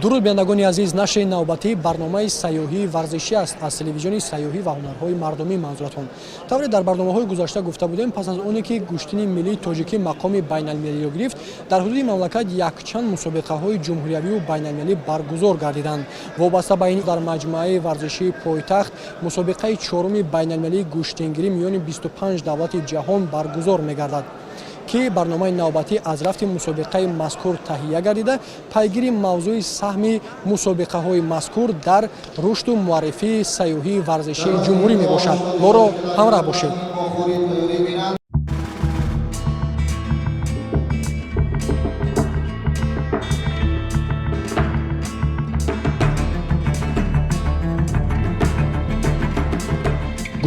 Дуруд, бинандагони азиз. Нашри навбатии барномаи сайёҳии варзишӣ аст аз телевизиони сайёҳӣ ва ҳунарҳои мардумӣ манзуратон. Тавре дар барномаҳои гузашта гуфта будем, пас аз оне ки гӯштини миллии тоҷикӣ мақоми байналмилалиро гирифт, дар ҳудуди мамлакат якчанд мусобиқаҳои ҷумҳуриявию байналмилалӣ баргузор гардиданд. Вобаста ба ин, дар маҷмӯаи варзишии пойтахт мусобиқаи чоруми байналмилалии гӯштингирӣ миёни 25 давлати ҷаҳон баргузор мегардад, ки барномаи навбатӣ аз рафти мусобиқаи мазкур таҳия гардида, пайгири мавзӯи саҳми мусобиқаҳои мазкур дар рушду муаррифии сайёҳии варзишии ҷумҳурӣ мебошад. Моро ҳамроҳ бошед.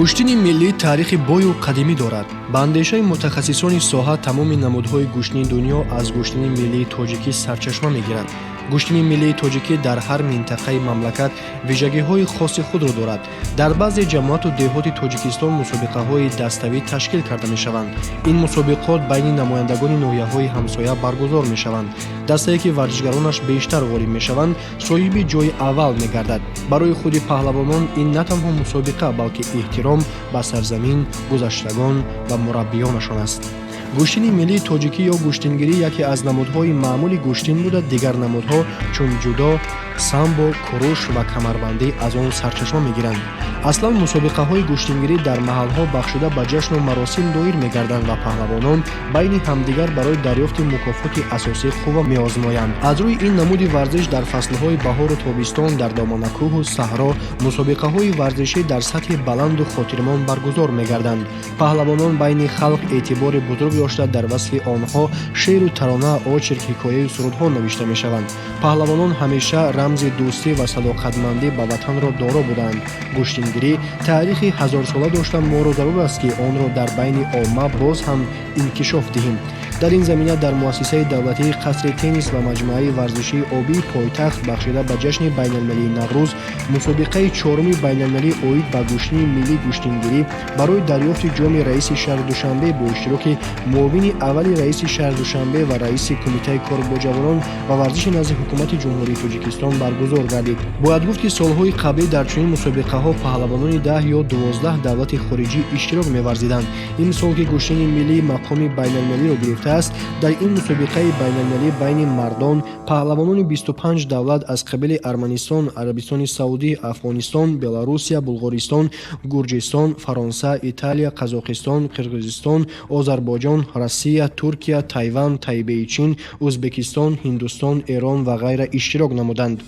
Гӯштини миллӣ таърихи бою қадимӣ дорад. Ба андешаи мутахассисони соҳа, тамоми намудҳои гӯштини дунё аз гӯштини миллии тоҷикӣ сарчашма мегиранд. Гӯштини миллии тоҷикӣ дар ҳар минтақаи мамлакат вижагиҳои хоси худро дорад. Дар баъзе ҷамоату деҳоти Тоҷикистон мусобиқаҳои даставӣ ташкил карда мешаванд. Ин мусобиқот байни намояндагони ноҳияҳои ҳамсоя баргузор мешаванд. Дастае, ки варзишгаронаш бештар ғолиб мешаванд, соҳиби ҷои аввал мегардад. Барои худи паҳлавонон ин на танҳо мусобиқа, балки эҳтиром ба сарзамин, гузаштагон ва мураббиёнашон аст. Гӯштини миллии тоҷикӣ ё гӯштингирӣ яке аз намудҳои маъмули гӯштин буда, дигар намудҳо чун ҷудо, самбо, куруш ва камарбандӣ аз он сарчашма мегиранд. Аслан мусобиқаҳои гӯштингирӣ дар маҳалҳо бахшида ба ҷашну маросим доир мегарданд ва паҳлавонон байни ҳамдигар барои дарёфти мукофоти асосӣ қувва меозмоянд. Аз рӯи ин намуди варзиш дар фаслҳои баҳору тобистон дар доманакӯҳу саҳро мусобиқаҳои варзишӣ дар сатҳи баланду хотирмон баргузор мегарданд. Паҳлавонон байни халқ эътибори бузург дошта, дар васфи онҳо шеъру тарона, очерк, ҳикояю сурудҳо навишта мешаванд. Паҳлавонон ҳамеша рамзи дӯстӣ ва садоқатмандӣ ба ватанро доро буданд. Гӯштингирӣ таърихи ҳазорсола дошта, моро зарур аст, ки онро дар байни омма боз ҳам инкишоф диҳем. Дар ин замина дар муассисаи давлатии қасри теннис ва маҷмӯаи варзишии обии пойтахт бахшида ба ҷашни байналмилалии Наврӯз мусобиқаи чоруми байналмилалӣ оид ба гӯштини миллӣ гӯштингирӣ барои дарёфти ҷоми раиси шаҳри Душанбе бо иштироки муовини аввали раиси шаҳри Душанбе ва раиси Кумитаи кор бо ҷавонон ва варзиши назди Ҳукумати Ҷумҳурии Тоҷикистон баргузор гардид. Бояд гуфт, ки солҳои қаблӣ дар чунин мусобиқаҳо паҳлавонони 10 ё 12 давлати хориҷӣ иштирок меварзиданд. Имсол, ки гӯштини миллӣ мақоми байналмилалиро гирифтааст, дар ин мусобиқаи байналмилалӣ байни мардон паҳлавонони 25 давлат аз қабили Арманистон, Арабистони Саудӣ, Афғонистон, Беларусия, Булғористон, Гурҷистон, Фаронса, Италия, Қазоқистон, Қирғизистон, Озарбойҷон, Россия, Туркия, Тайван, Тайбеи Чин, Ӯзбекистон, Ҳиндустон, Эрон ва ғайра иштирок намуданд.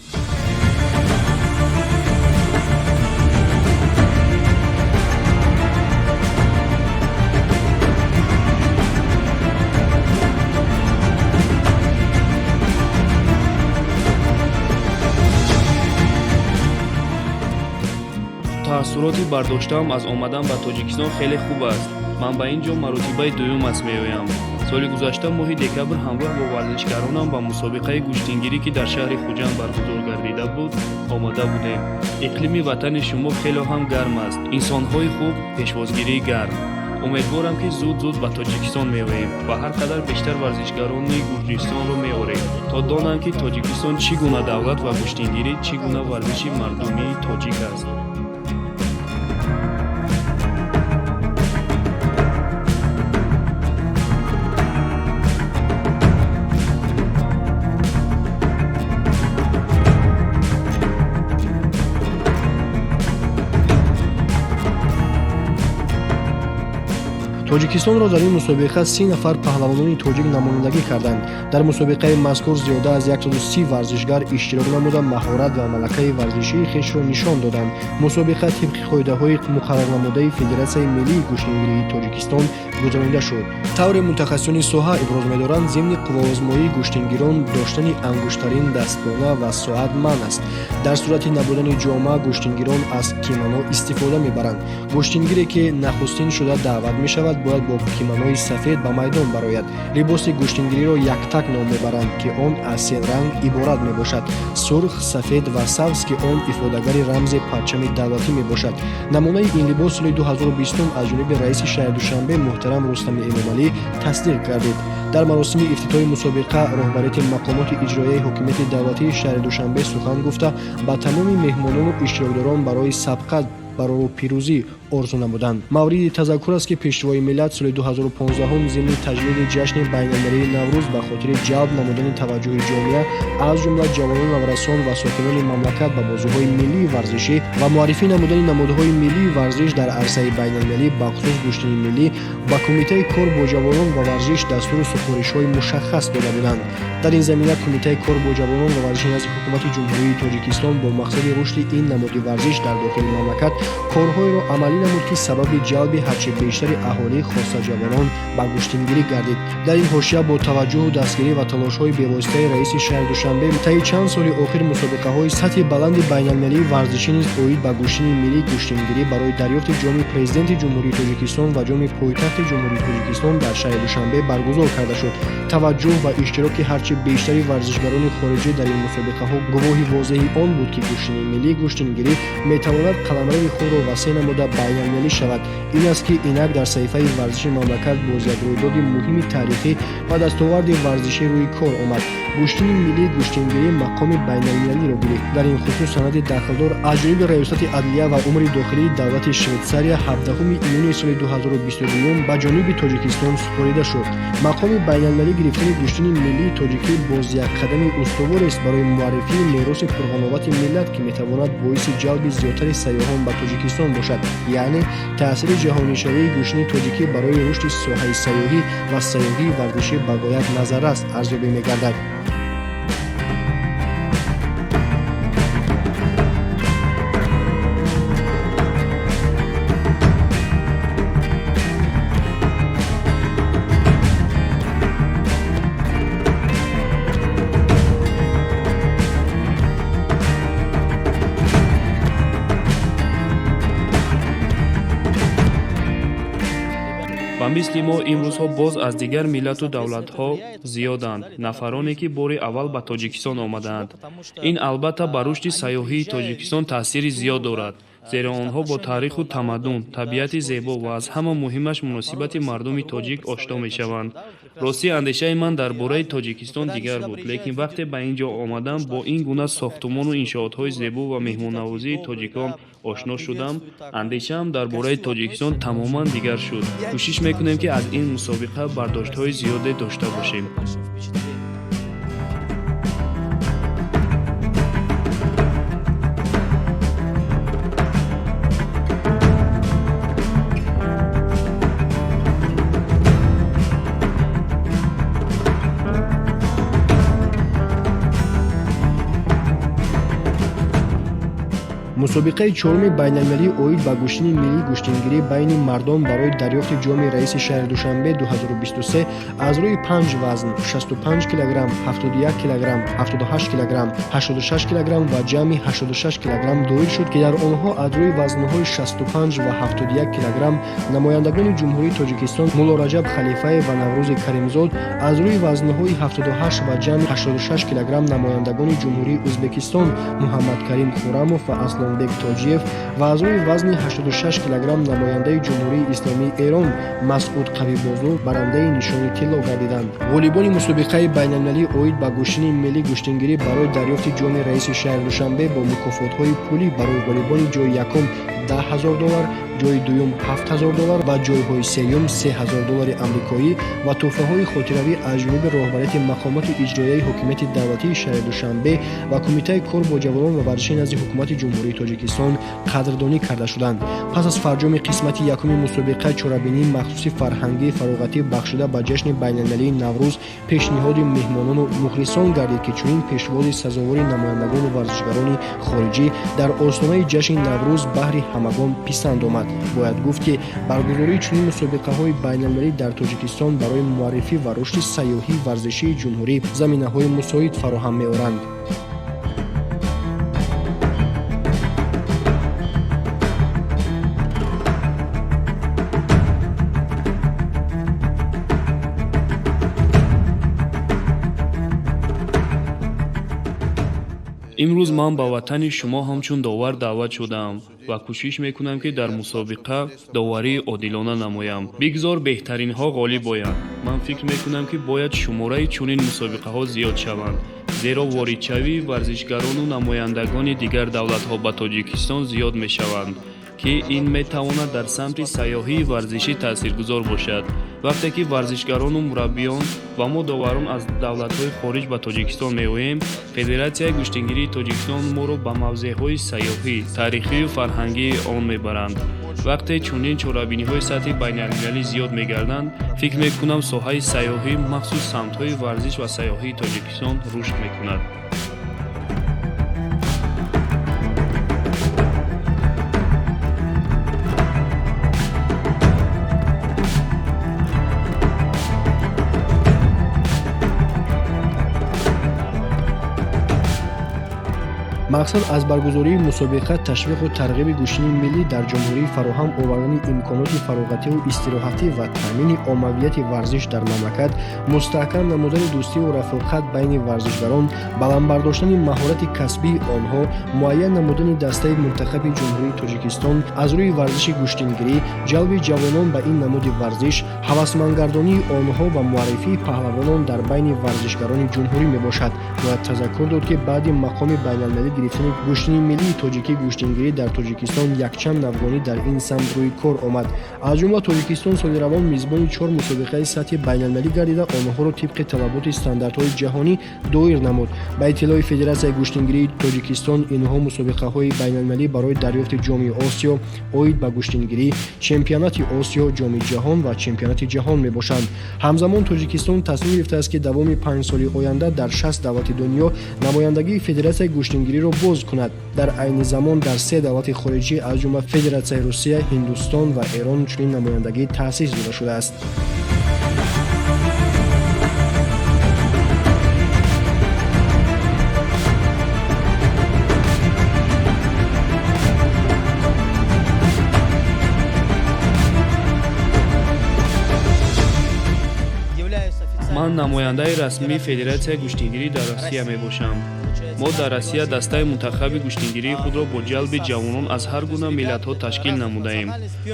Таассуроти бардоштаам аз омадан ба Тоҷикистон хеле хуб аст. Ман ба ин ҷо маротибаи дуюм аст меоям. Соли гузашта моҳи декабр ҳамроҳ бо варзишгаронам ба мусобиқаи гӯштингирӣ, ки дар шаҳри Хуҷанд баргузор гардида буд, омада будем. Иқлими ватани шумо хело ҳам гарм аст, инсонҳои хуб, пешвозгирии гарм. Умедворам, ки зуд зуд ба Тоҷикистон меоем ва ҳар қадар бештар варзишгарони Гурҷистонро меорем, то донанд, ки Тоҷикистон чӣ гуна давлат ва гӯштингирӣ чӣ гуна варзиши мардумии тоҷик аст. Тоҷикистонро дар ин мусобиқа 30 нафар паҳлавонони тоҷик намояндагӣ карданд. Дар мусобиқаи мазкур зиёда аз 130 варзишгар иштирок намуда, маҳорат ва малакаи варзишии хешро нишон доданд. Мусобиқа тибқи қоидаҳои муқаррарнамудаи Федератсияи миллии гӯштингирии Тоҷикистон гузаронида шуд. Тавре мутахассисони соҳа иброз медоранд, зимни қувваозмоии гӯштингирон доштани ангуштарин, дастбона ва соат манъ аст. Дар сурати набудани ҷома гӯштингирон аз кимоно истифода мебаранд. Гӯштингире, ки нахустин шуда даъват мешавад, бояд бо кимонои сафед ба майдон барояд. Либоси гӯштингириро яктак ном мебаранд, ки он аз се ранг иборат мебошад: сурх, сафед ва сабз, ки он ифодагари рамзи парчами давлатӣ мебошад. Намунаи ин либос соли 2020 аз ҷониби раиси шаҳри Душанбе муҳтарам муҳтарам Рустами Эмомалӣ тасдиқ гардид. Дар маросими ифтитоҳи мусобиқа роҳбарияти мақомоти иҷроияи ҳокимияти давлатии шаҳри Душанбе сухан гуфта, ба тамоми меҳмонону иштирокдорон барои сабқат, барору пирӯзӣ орзу намуданд. Мавриди тазаккур аст, ки Пешвои миллат соли 2015 зимни таҷлили ҷашни байналмилалии Наврӯз ба хотири ҷалб намудани таваҷҷӯҳи ҷомеа, аз ҷумла ҷавонону наврасон ва сокинони мамлакат ба бозиҳои миллии варзишӣ ва муаррифӣ намудани намудҳои миллии варзиш дар арсаи байналмилалӣ, бахусус гӯштини миллӣ, ба Кумитаи кор бо ҷавонон ва варзиш дастуру супоришҳои мушаххас дода буданд. Дар ин замина Кумитаи кор бо ҷавонон ва варзиши назди Ҳукумати Ҷумҳурии Тоҷикистон бо мақсади рушди ин намуди варзиш дар дохили мамлакат корҳоеро амалӣ намуд, ки сабаби ҷалби ҳарчи бештари аҳолӣ, хоса ҷавонон, ба гӯштингирӣ гардид. Дар ин ҳошия, бо таваҷҷӯҳу дастгирӣ ва талошҳои бевоситаи раиси шаҳри Душанбе, таи чанд соли охир мусобиқаҳои сатҳи баланди байналмилалии варзишӣ низ оид ба гӯштини миллии гӯштингирӣ барои дарёфти Ҷоми Президенти Ҷумҳурии Тоҷикистон ва Ҷоми пойтахти Ҷумҳурии Тоҷикистон дар шаҳри Душанбе баргузор карда шуд. Таваҷҷӯҳ ва иштироки ҳарчи бештари варзишгарони хориҷӣ дар ин мусобиқаҳо гувоҳи возеҳи он буд, ки гӯштини миллии гӯштингирӣ метавонад қаламрави худро васеъ намуда байналмилалӣ шавад. Ин аст, ки инак дар саҳифаи варзиши мамлакат боз як рӯйдоди муҳими таърихӣ ва дастоварди варзишӣ рӯи кор омад: гӯштини миллии гӯштингирӣ мақоми байналмилалиро гирифт. Дар ин хусус санади дахлдор аз ҷониби Раёсати адлия ва умури дохилии давлати Швейтсария 17 июни соли 2022 ба ҷониби Тоҷикистон супорида шуд. Мақоми байналмилалӣ гирифтани гӯштини миллии тоҷикӣ боз як қадами устуворест барои муаррифии мероси пурғановати миллат, ки метавонад боиси ҷалби зиёдтари сайёҳон ба Тоҷикистон бошад. Яъне таъсири ҷаҳонишавии гӯштини тоҷикӣ барои рушди соҳаи сайёҳӣ ва сайёҳии варзишӣ ба ғоят назаррас арзёбӣ мегардад. Ба мисли мо имрӯзҳо боз аз дигар миллату давлатҳо зиёданд нафароне, ки бори аввал ба Тоҷикистон омадаанд. Ин албатта ба рушди сайёҳии Тоҷикистон таъсири зиёд дорад, зеро онҳо бо таъриху тамаддун, табиати зебо ва аз ҳама муҳимаш муносибати мардуми тоҷик ошно мешаванд. Ростӣ, андешаи ман дар бораи Тоҷикистон дигар буд, лекин вақте ба ин ҷо омадам, бо ин гуна сохтумону иншоотҳои зебо ва меҳмоннавозии тоҷикон ошно шудам, андешаам дар бораи Тоҷикистон тамоман дигар шуд. Кӯшиш мекунем, ки аз ин мусобиқа бардоштҳои зиёде дошта бошем. Мусобиқаи чоруми байналмилалӣ оид ба гӯштини миллии гӯштингирӣ байни мардон барои дарёфти Ҷоми раиси шаҳри Душанбе 2023 аз рӯи панҷ вазн: 65 килограмм, 71 килограмм, 78 килограмм, 86 килограмм ва ҷамъи 86 килограмм доир шуд, ки дар онҳо аз рӯи вазнҳои 65 ва 71 килограмм намояндагони Ҷумҳурии Тоҷикистон Муллораҷаб Халифаев ва Наврӯзи Каримзод, аз рӯи вазнҳои 78 ва ҷамъи 86 килограмм намояндагони Ҷумҳурии Ӯзбекистон Муҳаммадкарим Хурамов ва Аслонбек Тоҷиев ва аз рӯи вазни 86 килограмм намояндаи Ҷумҳурии Исломии Эрон Масъуд Қавибозу барандаи нишони тилло гардиданд. Ғолибони мусобиқаи байналмилалӣ оид ба гӯштини миллӣ гӯштингирӣ барои дарёфти Ҷоми раиси шаҳри Душанбе бо мукофотҳои пулӣ барои ғолибони ҷои якум 10 000 доллар, ҷои дуюм 7000 доллар ва ҷойҳои сеюм 3000 доллари амрикоӣ ва тӯҳфаҳои хотиравӣ аз ҷониби роҳбарияти мақомоти иҷроияи ҳокимияти давлатии шаҳри Душанбе ва Кумитаи кор бо ҷавонон ва варзиши назди Ҳукумати Ҷумҳурии Тоҷикистон қадрдонӣ карда шуданд. Пас аз фарҷоми қисмати якуми мусобиқа, чорабинии махсуси фарҳангии фароғатӣ бахшида ба ҷашни байналмилалии Наврӯз пешниҳоди меҳмонону мухлисон гардид, ки чунин пешвози сазовори намояндагону варзишгарони хориҷӣ дар остонаи ҷашни Наврӯз баҳри ҳамагон писанд омад. Бояд гуфт, ки баргузории чунин мусобиқаҳои байналмилалӣ дар Тоҷикистон барои муаррифӣ ва рушди сайёҳии варзишии ҷумҳурӣ заминаҳои мусоид фароҳам меоранд. Имрӯз ман ба ватани шумо ҳамчун довар даъват шудаам. Ва кӯшиш мекунам, ки дар мусобиқа доварии одилона намоям. Бигзор беҳтаринҳо ғолиб оянд. Ман фикр мекунам, ки бояд шумораи чунин мусобиқаҳо зиёд шаванд, зеро воридшавии варзишгарону намояндагони дигар давлатҳо ба Тоҷикистон зиёд мешаванд, ки ин метавонад дар самти сайёҳии варзишӣ таъсиргузор бошад. Вақте ки варзишгарону мураббиён ва мо доварон аз давлатҳои хориҷ ба Тоҷикистон меоем, Федератсияи гӯштингирии Тоҷикистон моро ба мавзеъҳои сайёҳӣ, таърихию фарҳангии он мебаранд. Вақте чунин чорабиниҳои сатҳи байналмилалӣ зиёд мегарданд, фикр мекунам, соҳаи сайёҳӣ, махсус самтҳои варзиш ва сайёҳии Тоҷикистон рушд мекунад. Мақсад аз баргузории мусобиқа ташвиқу тарғиби гӯштини миллӣ дар ҷумҳурӣ, фароҳам овардани имконоти фароғативу истироҳатӣ ва таъмини оммавияти варзиш дар мамлакат, мустаҳкам намудани дӯстиву рафоқат байни варзишгарон, баланд бардоштани маҳорати касбии онҳо, муайян намудани дастаи мунтахаби Ҷумҳурии Тоҷикистон аз рӯи варзиши гӯштингирӣ, ҷалби ҷавонон ба ин намуди варзиш, ҳавасмандгардонии онҳо ва муаррифии паҳлавонон дар байни варзишгарони ҷумҳурӣ мебошад. Бояд тазаккур дод, ки баъди мақоми байналмилалӣ гирифтани гӯштини миллии тоҷикӣ, гӯштингирӣ дар Тоҷикистон якчанд навгонӣ дар ин самт рӯи кор омад. Аз ҷумла Тоҷикистон соли равон мизбони чор мусобиқаи сатҳи байналмилалӣ гардида, онҳоро тибқи талаботи стандартҳои ҷаҳонӣ доир намуд. Ба иттилои Федератсияи гӯштингирии Тоҷикистон, инҳо мусобиқаҳои байналмилалӣ барои дарёфти Ҷоми Осиё оид ба гӯштингирӣ, Чемпионати Осиё, Ҷоми ҷаҳон ва Чемпионати ҷаҳон мебошанд. Ҳамзамон Тоҷикистон тасмим гирифтааст, ки давоми 5 соли оянда дар 60 давлати дунё намояндагии Федератсияи гӯштингириро боз кунад. Дар айни замон дар се давлати хориҷӣ, аз ҷумла Федератсияи Русия, Ҳиндустон ва Эрон, чунин намояндагӣ таъсис дода шудааст. Ман намояндаи расмии Федератсияи гӯштингирӣ дар Россия мебошам. Мо дар Россия дастаи мунтахаби гӯштингирии худро бо ҷалби ҷавонон аз ҳар гуна миллатҳо ташкил намудаем.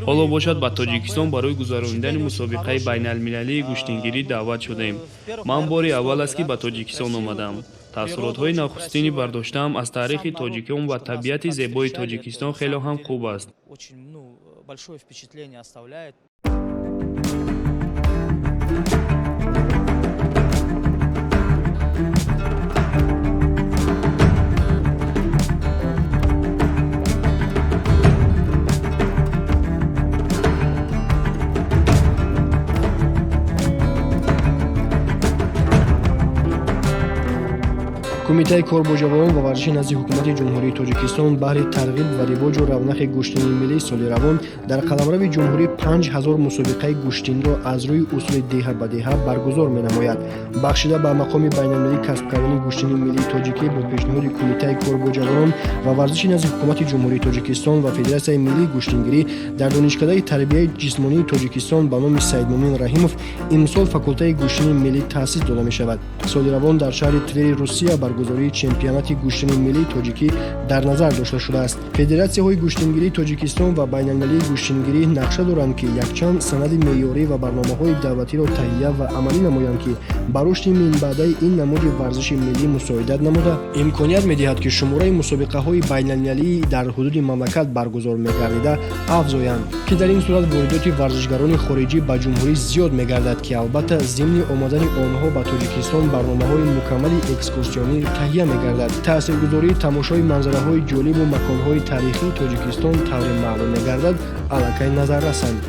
Ҳоло бошад, ба Тоҷикистон барои гузаронидани мусобиқаи байналмилалии гӯштингирӣ даъват шудем. Ман бори аввал аст, ки ба Тоҷикистон омадам. Таассуротҳои нахустини бардоштаам аз таърихи тоҷикон ва табиати зебои Тоҷикистон хеле ҳам хуб аст. Большое впечатление оставляет. Кумитаи кор бо ҷавонон ва варзиши назди Ҳукумати Ҷумҳурии Тоҷикистон баҳри тарғиб ва ривоҷу равнақи гӯштини миллӣ соли равон дар қаламрави ҷумҳурӣ 5000 мусобиқаи гӯштинро аз рӯи усули деҳа ба деҳа баргузор менамояд. Бахшида ба мақоми байналмилалӣ касб кардани гӯштини миллии тоҷикӣ, бо пешниҳоди Кумитаи кор бо ҷавонон ва варзиши назди Ҳукумати Ҷумҳурии Тоҷикистон ва Федератсияи миллии гӯштингирӣ, дар Донишкадаи тарбияи ҷисмонии Тоҷикистон ба номи Саидмумин Раҳимов имсол факултаи гӯштини миллӣ таъсис дода мешавад. Соли равон дар шаҳри Твери Русия баргузории чемпионати гӯштини миллии тоҷикӣ дар назар дошта шудааст. Федератсияҳои гӯштингирии Тоҷикистон ва байналмилалии гӯштингирӣ нақша доранд, ки якчанд санади меъёрӣ ва барномаҳои давлатиро таҳия ва амалӣ намоянд, ки ба рушди минбаъдаи ин намуди варзиши миллӣ мусоидат намуда, имконият медиҳад, ки шумораи мусобиқаҳои байналмилалии дар ҳудуди мамлакат баргузор мегардида афзоянд, ки дар ин сурат воридоти варзишгарони хориҷӣ ба ҷумҳурӣ зиёд мегардад, ки албатта зимни омадани онҳо ба Тоҷикистон барномаҳои мукаммали экскурсионӣ таҳия мегардад. Таъсиргузории тамошои манзараҳои ҷолибу маконҳои таърихии Тоҷикистон тавре маълум мегардад, аллакай назаррасанд.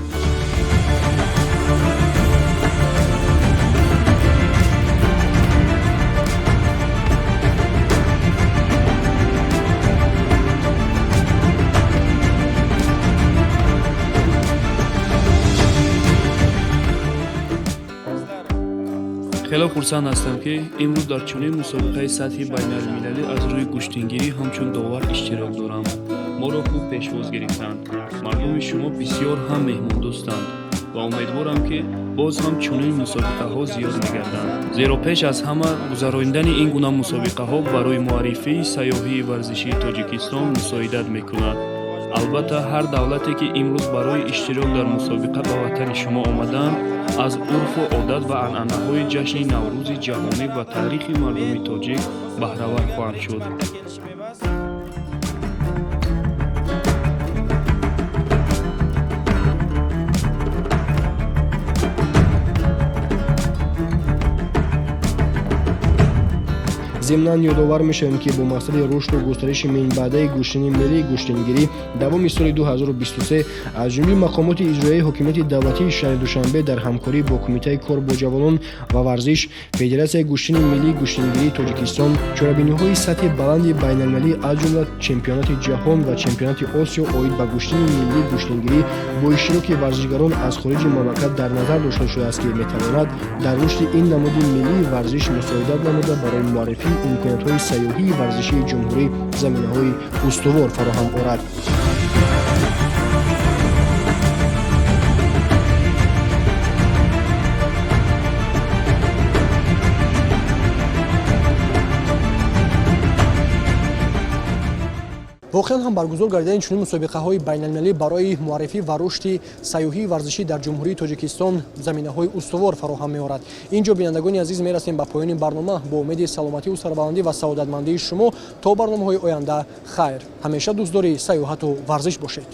Хеле хурсанд ҳастам, ки имрӯз дар чунин мусобиқаи сатҳи байналмилалӣ аз рӯи гӯштингирӣ ҳамчун довар иштирок дорам. Моро хуб пешвоз гирифтанд. Мардуми шумо бисёр ҳам меҳмондӯстанд ва умедворам, ки боз ҳам чунин мусобиқаҳо зиёд мегарданд, зеро пеш аз ҳама гузаронидани ин гуна мусобиқаҳо барои муаррифии сайёҳии варзишии Тоҷикистон мусоидат мекунад. Албатта, ҳар давлате, ки имрӯз барои иштирок дар мусобиқа ба ватани шумо омадаанд, аз урфу одат ва анъанаҳои ҷашни Наврӯзи ҷаҳонӣ ва таърихи мардуми тоҷик баҳравар хоҳанд шуд. Зимнан ёдовар мешавем, ки бо мақсади рушду густариши минбаъдаи гӯштини миллии гӯштингирӣ давоми соли 2023 аз ҷониби мақомоти иҷроияи ҳокимияти давлатии шаҳри Душанбе дар ҳамкорӣ бо Кумитаи кор бо ҷавонон ва варзиш, Федератсияи гӯштини миллии гӯштингирии Тоҷикистон чорабиниҳои сатҳи баланди байналмилалӣ, аз ҷумла чемпионати ҷаҳон ва чемпионати Осиё оид ба гӯштини миллии гӯштингирӣ бо иштироки варзишгарон аз хориҷи мамлакат дар назар дошта шудааст, ки метавонад дар рушди ин намуди миллии варзиш мусоидат намуда, барои муаррифии имкониятҳои сайёҳии варзишии ҷумҳурӣ заминаҳои устувор фароҳам орад. Воқеан ҳам, баргузор гардидани чунин мусобиқаҳои байналмилалӣ барои муаррифӣ ва рушди сайёҳии варзишӣ дар Ҷумҳурии Тоҷикистон заминаҳои устувор фароҳам меорад. Ин ҷо, бинандагони азиз, мерасем ба поёни барнома. Бо умеди саломативу сарбаландӣ ва саодатмандии шумо то барномаҳои оянда хайр. Ҳамеша дӯстдори сайёҳату варзиш бошед.